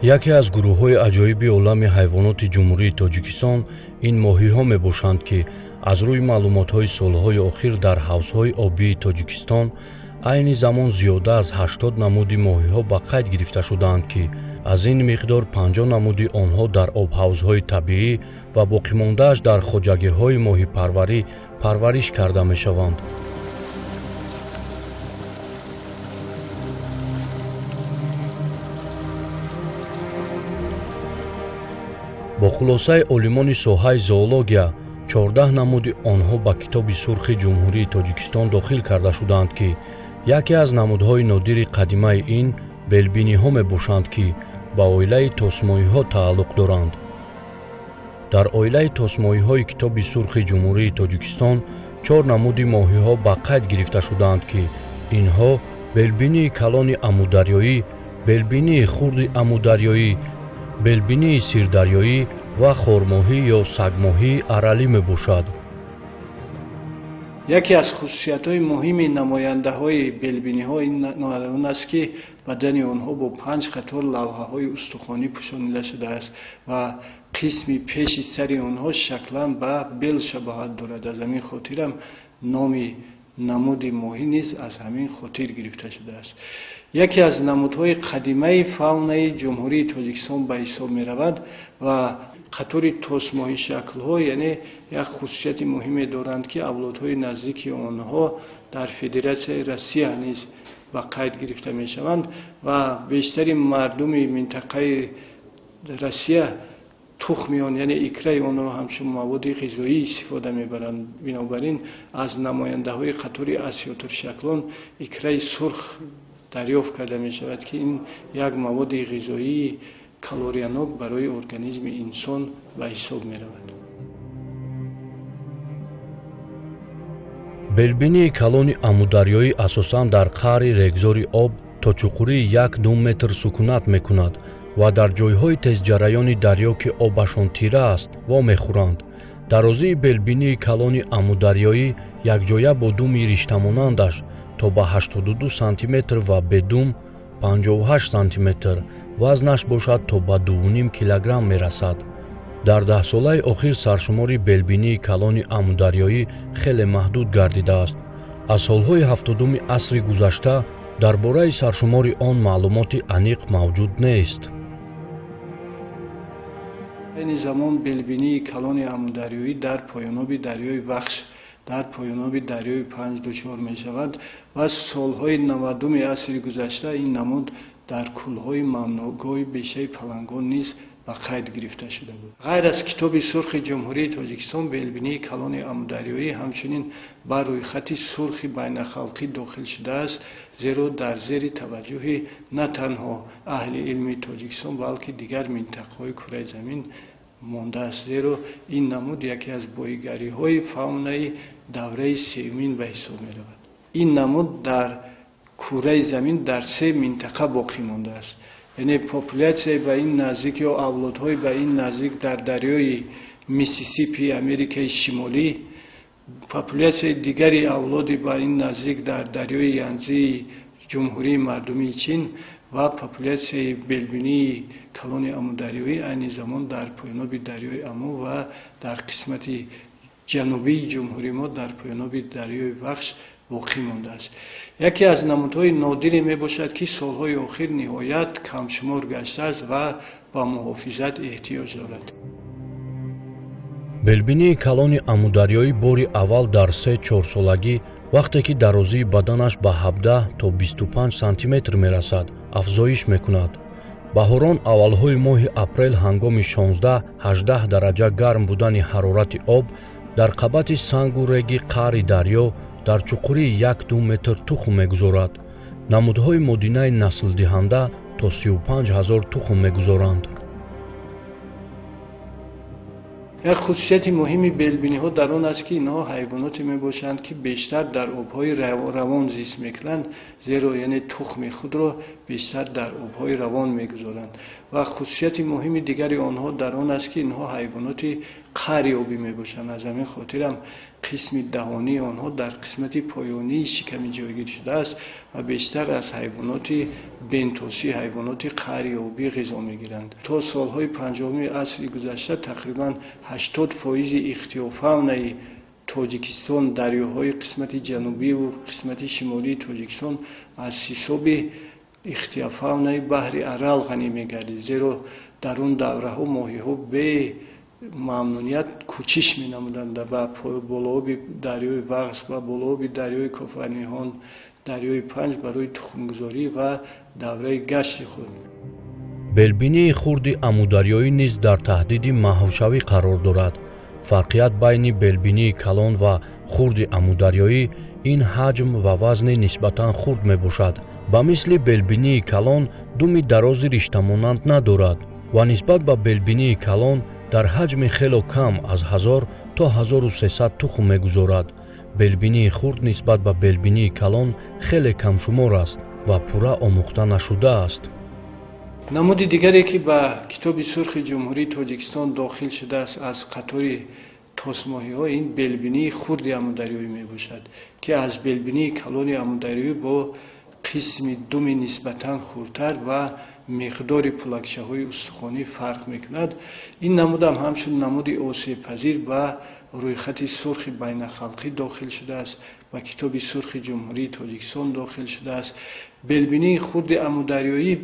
Яке аз гурӯҳҳои аҷоиби олами ҳайвоноти Ҷумҳурии Тоҷикистон ин моҳиҳо мебошанд, ки аз рӯи маълумотҳои солҳои охир дар ҳавзҳои обии Тоҷикистон айни замон зиёда аз 80 намуди моҳиҳо ба қайд гирифта шудаанд, ки аз ин миқдор 50 намуди онҳо дар обҳавзҳои табиӣ ва боқимондааш дар хоҷагиҳои моҳипарварӣ парвариш карда мешаванд. Бо хулосаи олимони соҳаи зоология, 14 намуди онҳо ба Китоби сурхи Ҷумҳурии Тоҷикистон дохил карда шудаанд, ки яке аз намудҳои нодири қадимаи ин белбиниҳо мебошанд, ки ба оилаи тосмоиҳо тааллуқ доранд. Дар оилаи тосмоиҳои Китоби сурхи Ҷумҳурии Тоҷикистон 4 намуди моҳиҳо ба қайд гирифта шудаанд, ки инҳо белбинии калони амударёӣ, белбинии хурди амударёӣ, белбинии сирдарёӣ ва хормоҳӣ ё сагмоҳии аралӣ мебошад. Яке аз хусусиятҳои муҳими намояндаҳои белбиниҳо ин он аст, ки бадани онҳо бо 5 қатор лавҳаҳои устухонӣ пӯшонида шудааст ва қисми пеши сари онҳо шаклан ба бел шабоҳат дорад. Аз ҳамин хотирам номи намуди моҳӣ низ аз ҳамин хотир гирифта шудааст. Яке аз намудҳои қадимаи фаунаи Ҷумҳурии Тоҷикистон ба ҳисоб меравад ва қатори тосмоҳишаклҳо, яъне як хусусияти муҳиме доранд, ки авлодҳои наздики онҳо дар Федератсияи Россия низ ба қайд гирифта мешаванд ва бештари мардуми минтақаи Россия тухми он, яъне икраи онро ҳамчун маводи ғизоӣ истифода мебаранд. Бинобар ин аз намояндаҳои қатори осиётуршаклон икраи сурх дарёфт карда мешавад, ки ин як маводи ғизоии калориянок барои организми инсон ба ҳисоб меравад. Белбинии калони амударёӣ асосан дар қаъри регзори об то чуқурии 1-2 метр сукунат мекунад ва дар ҷойҳои тезҷараёни дарё, ки обашон тира аст, вомехӯранд. Дарозии белбинии калони амударёӣ якҷоя бо думи риштамонандаш то ба 82 сантиметр ва бедум 58 сантиметр, вазнаш бошад то ба 2,5 килограмм мерасад. Дар даҳсолаи охир саршумори белбинии калони амударёӣ хеле маҳдуд гардидааст. Аз солҳои 70-уми асри гузашта дар бораи саршумори он маълумоти аниқ мавҷуд нест. Айни замон белбинии калони амударёӣ дар поёноби дарёи Вахш, дар поёноби дарёи Панҷ дучор мешавад ва солҳои 90-уми асри гузашта ин намуд дар кӯлҳои мамнӯъгоҳи бешаи палангон низ ба қайд гирифта шуда буд. Ғайр аз Китоби сурхи Ҷумҳурии Тоҷикистон, белбинии калони амударёӣ ҳамчунин ба рӯйхати сурхи байналхалқӣ дохил шудааст, зеро дар зери таваҷҷӯҳи на танҳо аҳли илми Тоҷикистон, балки дигар минтақаҳои кураи замин мондааст, зеро ин намуд яке аз боигариҳои фаунаи давраи сеюмин ба ҳисоб меравад. Ин намуд дар кураи замин дар 3 минтақа боқӣ мондааст. Яъне популятсияи ба ин наздик ё авлодҳои ба ин наздик дар дарёи Миссисипи Америкаи Шимолӣ, популятсияи дигари авлоди ба ин наздик дар дарёи Янзии Ҷумҳурии Мардумии Чин ва популятсияи белбинии калони амударёӣ айни замон дар поёноби дарёи Аму ва дар қисмати ҷанубии ҷумҳурии мо дар поёноби дарёи Вахш боқӣ мондааст. Яке аз намудҳои нодире мебошад, ки солҳои охир ниҳоят камшумор гаштааст ва ба муҳофизат эҳтиёҷ дорад. Белбинии калони амударёӣ бори аввал дар 3-4 солагӣ, вақте ки дарозии баданаш ба 17 то 25 сантиметр мерасад, афзоиш мекунад. Баҳорон аввалҳои моҳи апрел ҳангоми 16-18 дараҷа гарм будани ҳарорати об дар қабати сангу реги қаъри дарё дар чуқурии 1-2 метр тухм мегузорад. Намудҳои модинаи наслдиҳанда то 35 ҳазор тухм мегузоранд. Як хусусияти муҳими белбиниҳо дар он аст, ки инҳо ҳайвоноте мебошанд, ки бештар дар обҳои равон зист мекунанд, зеро яъне тухми худро бештар дар обҳои равон мегузоранд. Ва хусусияти муҳими дигари онҳо дар он аст, ки инҳо ҳайвоноти қаъри обӣ мебошанд. Аз ҳамин хотир ҳам қисми даҳонии онҳо дар қисмати поёнии шикамӣ ҷойгир шудааст ва бештар аз ҳайвоноти бентосӣ, ҳайвоноти қаъри обӣ ғизо мегиранд. То солҳои 50-уми асри гузашта тақрибан 80% ихтиёфаунаи Тоҷикистон, дарёҳои қисмати ҷанубиву қисмати шимолии Тоҷикистон аз ҳисоби ихтиёфаунаи баҳри Арал ғанӣ мегардид, зеро дар он давраҳо моҳиҳо бе мамнуният кӯчиш менамуданд ба болооби дарёи Вахш, ба болооби дарёи Кофарниҳон, дарёи Панҷ барои тухмгузорӣ ва давраи гашти худ. Белбинии хурди амударёӣ низ дар таҳдиди маҳвшавӣ қарор дорад. Фарқият байни белбинии калон ва хурди амударёӣ ин ҳаҷм ва вазни нисбатан хурд мебошад. Ба мисли белбинии калон думи дарози риштамонанд надорад ва нисбат ба белбинии калон дар ҳаҷми хело кам аз 1000 то 1300 тухм мегузорад. Белбинии хурд нисбат ба белбинии калон хеле камшумор аст ва пурра омӯхта нашудааст. Намуди дигаре ки ба Китоби сурхи Ҷумҳурии Тоҷикистон дохил шудааст аз қатори тосмоҳиҳо, ин белбинии хурди амударёӣ мебошад, ки аз белбинии калони амударёӣ бо қисми думи нисбатан хурдтар ва миқдори пулакчаҳои устухонӣ фарқ мекунад. Ин намудам ҳамчун намуди осебпазир ба рӯйхати сурхи байналхалқӣ дохил шудааст, ба Китоби сурхи Ҷумҳурии Тоҷикистон дохил шудааст. Белбинии хурди амударёӣ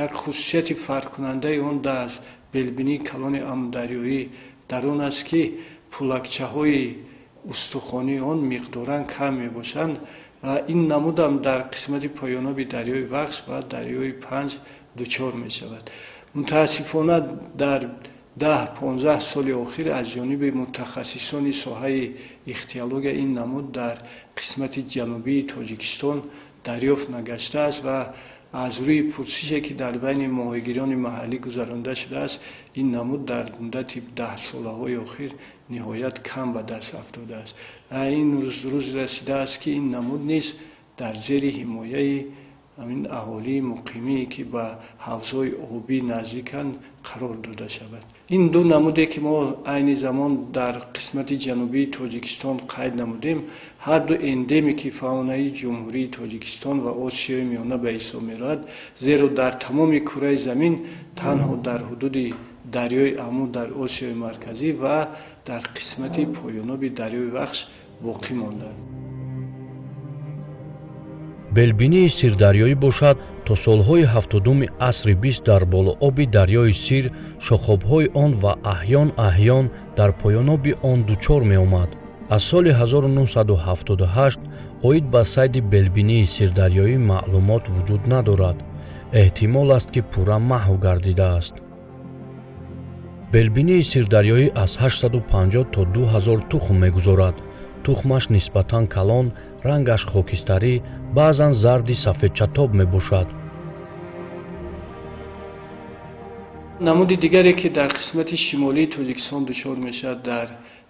як хусусияти фарқкунандаи он аз белбинии калони амударёӣ дар он аст, ки пулакчаҳои устухонии он миқдоран кам мебошанд ва ин намудам дар қисмати поёноби дарёи Вахш ва дарёи Панҷ дучор мешавад. Мутаассифона, дар 10-15 соли охир аз ҷониби мутахассисони соҳаи ихтиология ин намуд дар қисмати ҷанубии Тоҷикистон дарёфт нагаштааст ва аз рӯи пурсише, ки дар байни моҳигирони маҳаллӣ гузаронда шудааст, ин намуд дар муддати 10 солаҳои охир ниҳоят кам ба даст афтодааст. Ин рӯз расидааст, ки ин намуд низ дар зери ҳимояи ҳамин аҳолии муқимие, ки ба ҳавзҳои обӣ наздиканд, қарор дода шавад. Ин ду намуде, ки мо айни замон дар қисмати ҷанубии Тоҷикистон қайд намудем, ҳарду эндемики фаунаи Ҷумҳурии Тоҷикистон ва Осиёи Миёна ба ҳисоб меравад, зеро дар тамоми кураи замин танҳо дар ҳудуди дарёи Аму дар Осиёи Марказӣ ва дар қисмати поёноби дарёи Вахш боқӣ монданд. Белбинии сирдарёӣ бошад, то солҳои 70-уми асри бист дар болооби дарёи Сир, шохобҳои он ва аҳён аҳён дар поёноби он дучор меомад. Аз соли 1978 оид ба сайди белбинии сирдарёӣ маълумот вуҷуд надорад. Эҳтимол аст, ки пурра маҳв гардидааст. Белбинии сирдарёӣ аз 850 то 2000 тухм мегузорад. Тухмаш нисбатан калон, рангаш хокистарӣ, баъзан зарди сафедчатоб мебошад. Намуди дигаре, ки дар қисмати шимолии Тоҷикистон дучор мешавад, дар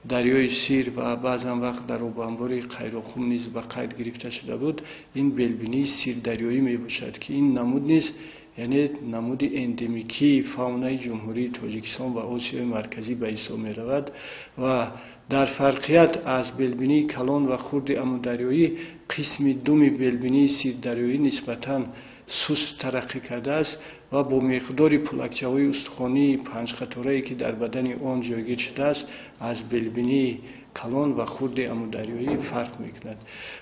дарёи Сир ва баъзан вақт дар обанбори Қайроқум низ ба қайд гирифта шуда буд, ин белбинии сирдарёӣ мебошад, ки ин намуд низ, яъне намуди эндемикии фаунаи Ҷумҳурии Тоҷикистон ва Осиёи Марказӣ ба ҳисоб меравад ва дар фарқият аз белбинии калон ва хурди амударёӣ қисми думи белбинии сирдарёӣ нисбатан суст тараққӣ кардааст ва бо миқдори пулакчаҳои устухонии панҷқаторае, ки дар бадани он ҷойгир шудааст, аз белбинии калон ва хурди амударёӣ фарқ мекунад.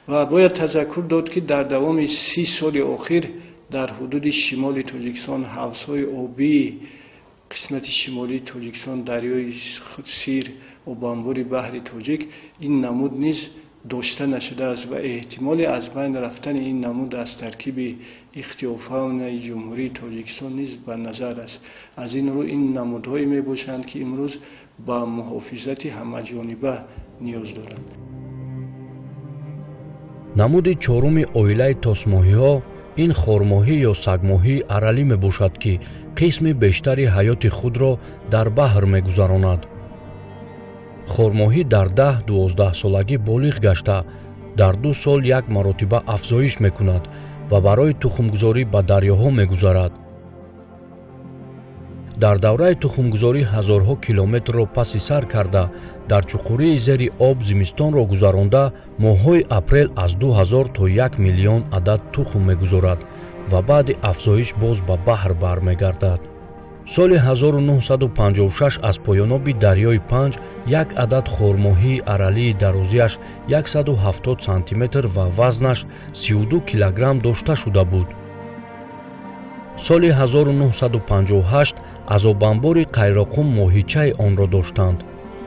Ва бояд тазаккур дод, ки дар давоми 30 соли охир дар ҳудуди шимоли Тоҷикистон, ҳавзҳои обии қисмати шимолии Тоҷикистон, дарёи Сир, обанбори баҳри Тоҷик, ин намуд низ дошта нашудааст ва эҳтимоли аз байн рафтани ин намуд аз таркиби ихтиёфаунаи Ҷумҳурии Тоҷикистон низ ба назар аст. Аз ин рӯ ин намудҳое мебошанд, ки имрӯз ба муҳофизати ҳамаҷониба ниёз доранд. Намуди чоруми оилаи тосмоҳиҳо ин хормоҳӣ ё сагмоҳии аралӣ мебошад, ки қисми бештари ҳаёти худро дар баҳр мегузаронад. Хормоҳӣ дар 10-12 солагӣ болиғ гашта, дар 2 сол як маротиба афзоиш мекунад ва барои тухмгузорӣ ба дарёҳо мегузарад. Дар давраи тухмгузорӣ ҳазорҳо километрро паси сар карда, дар чуқурии зери об зимистонро гузаронда, моҳҳои апрел аз 2000 то 1 миллион адад тухм мегузорад ва баъди афзоиш боз ба баҳр бармегардад. Соли 1956 аз поёноби дарёи Панҷ як адад хормоҳии аралии дарозиаш 170 сантиметр ва вазнаш 32 килограмм дошта шуда буд. Соли 1958 аз обанбори Қайроқум моҳичаи онро доштанд.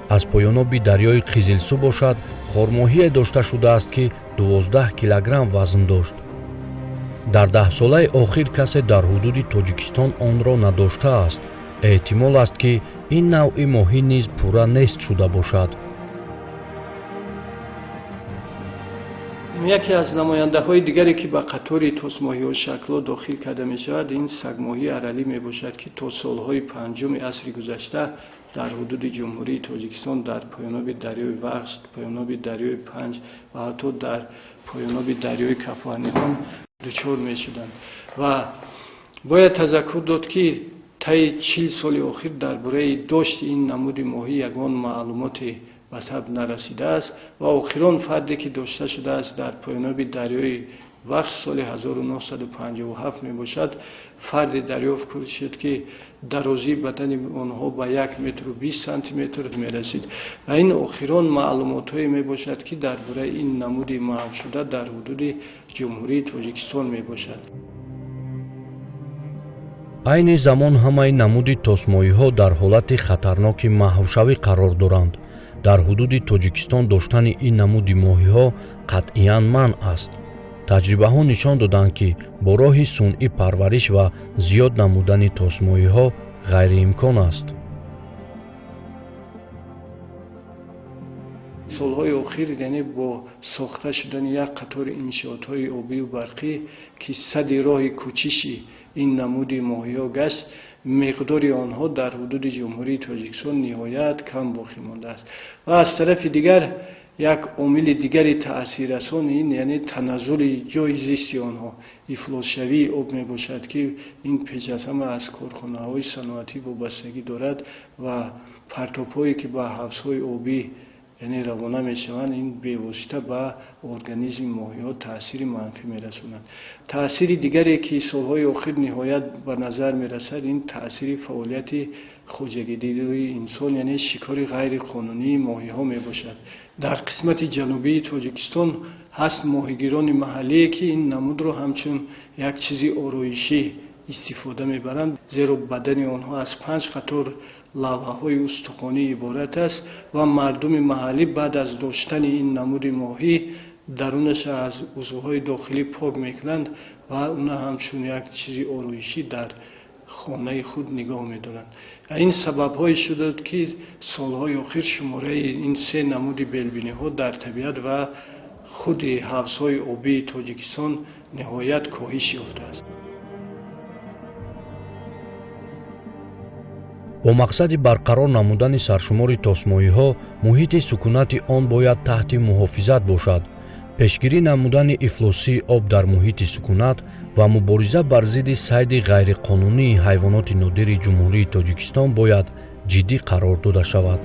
Аз поёноби дарёи Қизилсу бошад хормоҳие дошта шудааст, ки 12 килограмм вазн дошт. Дар даҳсолаи охир касе дар ҳудуди Тоҷикистон онро надоштааст. Эҳтимол аст, ки ин навъи моҳӣ низ пурра нест шуда бошад. Яке аз намояндаҳои дигаре, ки ба қатори тосмоҳиҳо шаклҳо дохил карда мешавад, ин сагмоҳии аралӣ мебошад, ки то солҳои панҷуми асри гузашта дар ҳудуди Ҷумҳурии Тоҷикистон дар поёноби дарёи Вахш, поёноби дарёи Панҷ ва ҳатто дар поёноби дарёи Кафуаниҳон дучор мешуданд. Ва бояд тазаккур дод, ки таи 40 соли охир дар бораи дошти ин намуди моҳӣ ягон маълумоте ба таб нарасидааст ва охирон фарде, ки дошта шудааст, дар поёноби дарёи Вахш соли 1957 мебошад. Фарде дарёфт шуд, ки дарозии бадани онҳо ба 1 метру 20 сантиметр мерасид ва ин охирон маълумотҳое мебошад, ки дар бораи ин намуди маҳвшуда дар ҳудуди Ҷумҳурии Тоҷикистон мебошад. Айни замон ҳамаи намуди тосмоиҳо дар ҳолати хатарноки маҳвшавӣ қарор доранд. Дар ҳудуди Тоҷикистон доштани ин намуди моҳиҳо қатъиян манъ аст. Таҷрибаҳо нишон доданд, ки бо роҳи сунъӣ парвариш ва зиёд намудани тосмоиҳо ғайриимкон аст. Солҳои охир, яъне бо сохта шудани як қатори иншоотҳои обию барқӣ, ки сади роҳи кӯчиши ин намуди моҳиҳо гашт, миқдори онҳо дар ҳудуди Ҷумҳурии Тоҷикистон ниҳоят кам боқӣ мондааст. Ва аз тарафи дигар як омили дигари таъсиррасон ин, яъне таназзули ҷойи зисти онҳо, ифлосшавии об мебошад, ки ин пеш аз ҳама аз корхонаҳои саноатӣ вобастагӣ дорад ва партобҳое, ки ба ҳавзҳои обӣ, яъне равона мешаванд, ин бевосита ба организми моҳиҳо таъсири манфӣ мерасонанд. Таъсири дигаре, ки солҳои охир ниҳоят ба назар мерасад, ин таъсири фаъолияти хоҷагидории инсон, яъне шикори ғайриқонунии моҳиҳо мебошад. Дар қисмати ҷанубии Тоҷикистон ҳаст моҳигирони маҳаллие, ки ин намудро ҳамчун як чизи ороишӣ истифода мебаранд, зеро бадани онҳо аз 5 қатор лавҳаҳои устухонӣ иборат аст ва мардуми маҳаллӣ баъд аз доштани ин намуди моҳӣ дарунаша аз узвҳои дохилӣ пок мекунанд ва уна ҳамчун як чизи ороишӣ дар хонаи худ нигоҳ медоранд. Ин сабабҳое шудад, ки солҳои охир шумораи ин се намуди белбиниҳо дар табиат ва худи ҳавзҳои обии Тоҷикистон ниҳоят коҳиш ёфтааст. Бо мақсади барқарор намудани саршумори тосмоиҳо муҳити сукунати он бояд таҳти муҳофизат бошад. Пешгирӣ намудани ифлосии об дар муҳити сукунат ва мубориза бар зидди сайди ғайриқонунии ҳайвоноти нодири Ҷумҳурии Тоҷикистон бояд ҷиддӣ қарор дода шавад.